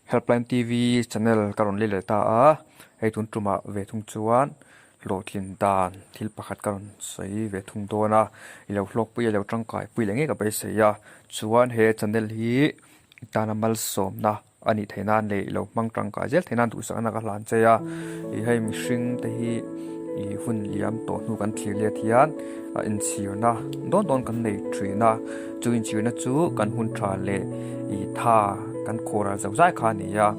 Helpline TV channel ka rawn lei leh ta a, hei tun tumah ve thung chuan hlawhtlin dan thil pakhat ka rawn sawi ve thung dawn a, i lo hlawkpui a lo tangkai pui leh ngei ka beisei a, chuan he channel hi i tana malsawmna a nih theih nan leh i lo hmang tangkai zel theih nan duhsakna ka hlan che a, ih hei mihring te hi ih hun liam tawh hnu kan thlir let hian a inchhirna dawn dawn kan nei thin a, chu inchhirna chu kan hun tha leh ih tha kan khawr a zo zai kha a ni a,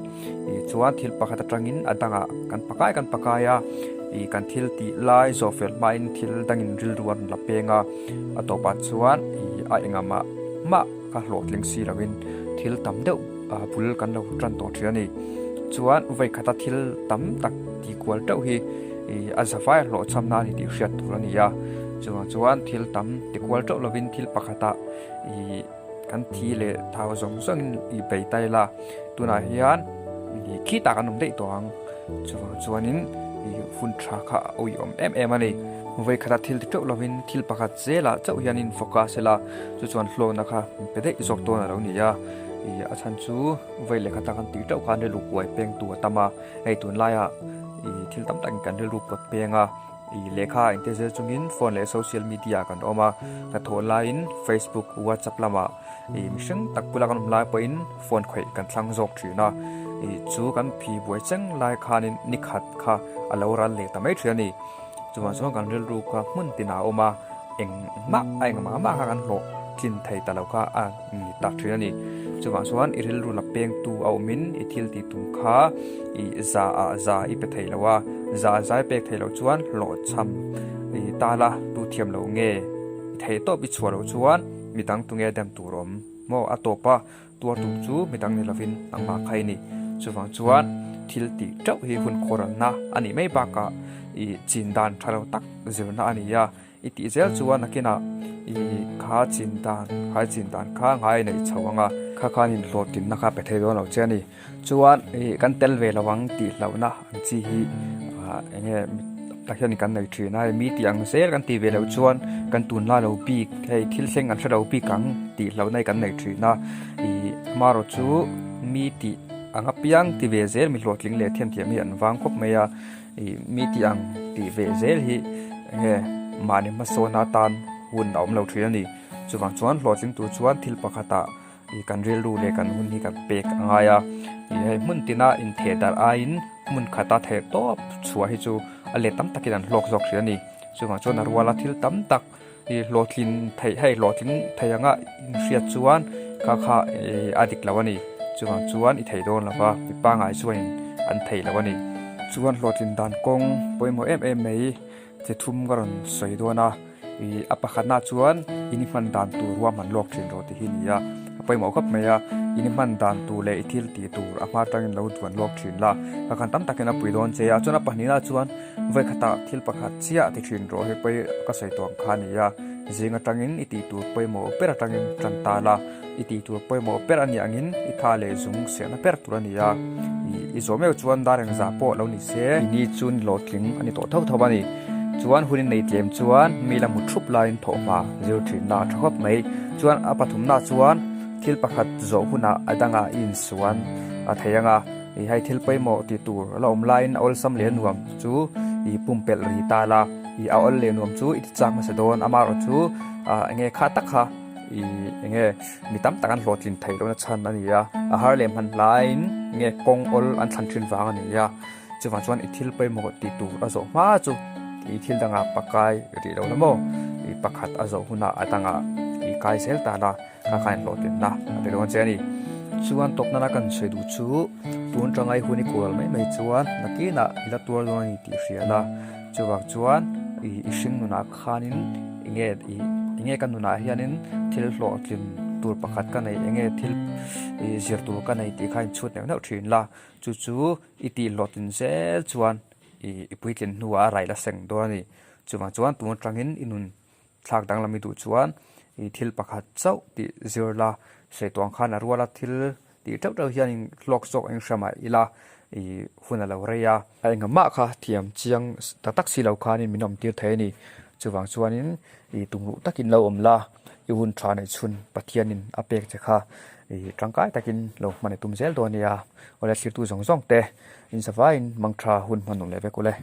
ih chuan thil pakhat atangin a dangah kan pakai kan pakai a, ih kan thil tih lai zawh fel hmain thil dangin rilru a rawn la peng a, a tawpah chuan ih a engah mah mah ka hlawhtling si loin thil tam deuh bul kan lo tan tawh thin a ni. Chuan vawi khata thil tam tak tih kual teuh hi a zavai a hlawhchham na a ni tih hriat tur a ni a. Chuvang chuan thil tam ti kual teuh lovin thil pakhatah ih kan thi leh thau zawng zawngin ih bei ta ila tunah hian ih khitah kan awm daih tawh ang. Chuvang chuanin ih hun tha kha a uiawm em em a ni. Vawi khata thil ti teuh lovin thil pakhat zelah chauh hian in focus ila chu chuan hlawkna kha min pe daih zawk dawn a lo ni a. Ih a chhan chu vawi lehkha tak an tih teuh khan rilru kuai peng tu a tam a, hei tunlaiah ih thil tam takin kan rilru pawt peng a, ih lehkha a inte zel chungin phone leh social media kan awm a, hnathawh laiin facebook, whatsapp lamah ih mihring tak bula kan awm lai pawhin phone khawih kan thlang zawk thin a, ih chu kan phi buai cheng lai khanin ni khat kha a lo ral leh ta mai thin a ni. Chuvang chuan kan rilru kha hmun tinah a awm a, engmah a engmah mah kha kan hlawh tlin thei ta lo kha a ni tak thin a ni. Chuvang chuan i rilru la pengtu a awmin i thil tih tum kha i za ah za i pe thei lo a, za ah za i pek thei loh chuan hlawhchham i tal a, tu thiam loh nge i theih tawp i chhuah loh chuan midang tunge dem tur awm maw a tawp a. Tuar tur chu midang ni lovin nangmah kha i ni. Chuvang chuan thil tih teuh hi hun khawralna a nih mai bakah i chin dan tha lo tak zirna a ni a. I tih zel chuan nakinah i kha chin dan kha i chin dan kha ngai a neih chho ang a. Kha khan inhlawhtlinna kha pe thei dawn lo che a ni. Chuan ih kan tel ve lo ang tih hlauhna ang chi hi ah eng nge tak hian kan nei thin a, hei mi tih ang zel kan tih ve loh chuan kan tunlai lo bik hei thil thleng an hre lo bik ang tih hlauhna hi kan nei thin a, ih amaherawh chu mi tih ang apiang ti ve zel mi hlawhtling leh thiamthiam hi an vang khawp mai a, ih mi tih ang tih ve zel hi eng nge mahni hmasawn atan hun a awm lo thin a ni, chuvang chuan hlawhtling tur chuan thil pakhatah. Ih kan rilru leh kan hun hi kan pek a ngai a, ih hei hmun tina intheh darh aiin hmun khata theh tawp chhuah hi chu a let tam takin an hlawk zawk hrih a ni. Chuvang chuan a ruala thil tam tak ih hlawhtlin theih hei hlawhtling thei anga inhriat chuan kha kha ih a dik lo a ni. Chuvang chuan i thei dawn lo va, mi pangngai chuanin an thei lo a ni. Chuan hlawhtlin dan kawng pawimawh em em mai chi thum ka rawn sawi dawn a. Ih a pakhatna chuan in i hman dan tur ruahman lawk thin rawh tih hi a ni a, a pawimawh khawp mai a, in i hman dan tur leh i thil tih tur a hma atangin lo duan lawk thin la, ka khan tam takin a pui dawn che a, chuan a pahnihna chuan vawi khatah thil pakhat chiah ti thin rawh hi pawi ka sawi tawh ang kha a ni a, zing atangin i tih tur pawimawh ber atangin tan ta la, i tih tur pawimawh ber a nih angin i tha leh zung serhna ber tur a ni a, ih i zawh meuh chuan dar engzah pawh lo ni se. I ni chu ni hlawhtling a ni tawh tho tho a ni. Chuan hun i nei tlem chuan mi la hmu thup laiin thawhhma zir thinna a tha khawp mai. Chuan a pathumna chuan thil pakhat zawh hunah a dangah i insuan a thei ang a, ih hei thil pawimawh tih tur a la awm laiin a awlsam leh nuam chu ih pumpelh ri ta la, ih a awl leh nuam chu i ti chak hmasa dawn. Amaherawh chu ah eng nge kha tak kha ih eng nge mi tam tak an hlawhtlin theih lohna chhan a ni a, a har leh hman hlaiin eng nge kawng awl an thlan thin vang a ni a. Chuvang chuan i thil pawimawh tih tur a zawh hma chu i thil dangah pakai rih lo la maw? I pakhat a zawh hunah a dangah i kai zel ta la, ka khain hlawhtlinna a pe dawn che a ni. Chuan tawpnana kan sawi duh chu tun tangai hun i kual mai mai chuan nakinah i la tuar dawn a ni tih hria la. Chuvang chuan i hring nunah khanin enge i enge ka nunah hianin thil hlawhtlin tur pakhat ka nei enge thil i zir tur ka nei tih kha inchhut neuh neuh thin la. Chu chu i tih hlawhtlin zel chuan i puitlin hnuah a raih la seng dawn a ni. Chuvang chuan tun atangin i nun thlak danglam i duh chuan i thil pakhat chauh tih zir la, sawi tuang khan a ruala thil tih teuh teuh hian in hlawk zawk eng hre mah ila i hun a lo rei a. A engmah kha thiam chiang tak tak si lo khanin min awm tir thei a ni. Chuvang chuanin i tumruh takin lo awm la, i hun tha neih chhun Pathianin a pek che kha. Ih tangkai takin lo hman i tum zel dawn nia. Awle thirtu zawng zawng te in zavaiin mangtha hun hman nawm leh vek ule.